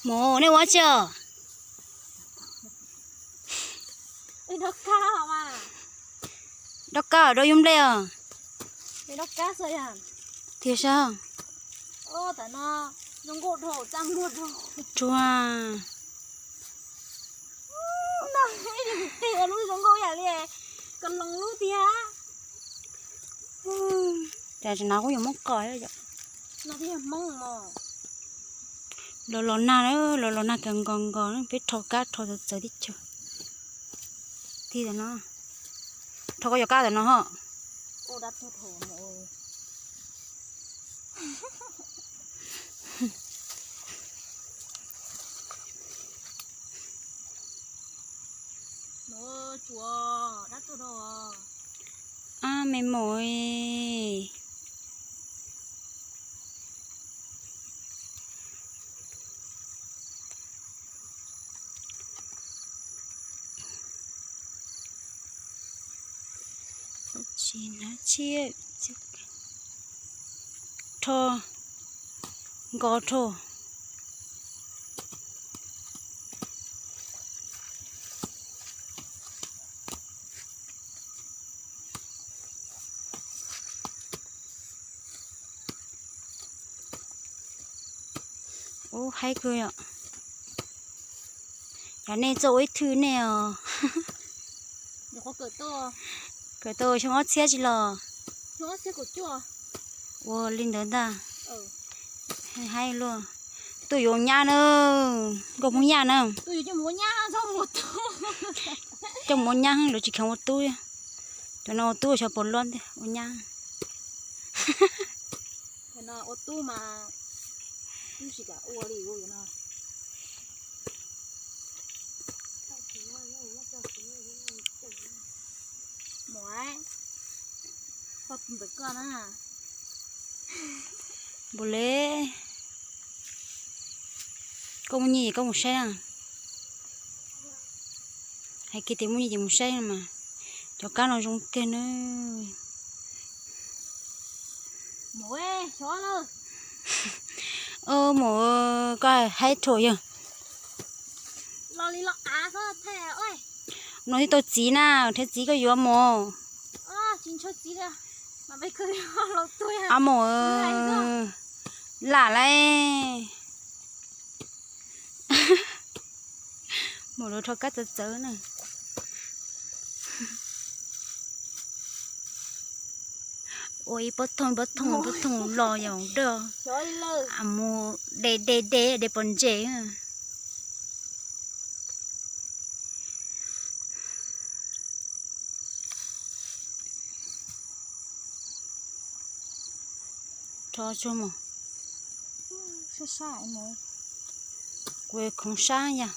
Mus, nej ua tsi os? Dob kab, dob yub nplej os. Tiag saib. Rua. Cas tseem hnav kuj yuav Hmoob qos. Los los nag, los los nag kawg nkaus nkaus, peb rho kab rho txawv txawv tib chaws. Tig tam no, rho koj cov kab tam no ho. Ab me maum. Tsis hnav tshiab, rho, nkos rho. Ub, haib kawg yom. Yog nej txawj ua ib thwj nej os. Kawm tau xyoo ob txhiab tsis los? Ua li ntawd ntag. Haib luaj. Tuaj yuav nyab na, nkauj Hmoob Yaj na. Coj mus ua nyab, lawv tsis kheev ua tub. Cov no ua tub xyov puas luaj ntag, ua nyab. Npaum li, koj muaj nyiaj ces koj mus saib na. Hais kiag tias muaj nyiaj ces mus saib mas. Cov kab no zoo tiag na. Ub, maum, koj haib rhuam yog. No twb tau txiv na, rhiav txiv koj yuav mus. Ab maum, lam lauj. Maum lawv rho kab txawv txawv na. Ua ib pob thooj pob thooj pob thooj los yog dawj. Mus de de de de pos ntses. Rho tsuag mus. Kuv khoov sab yog.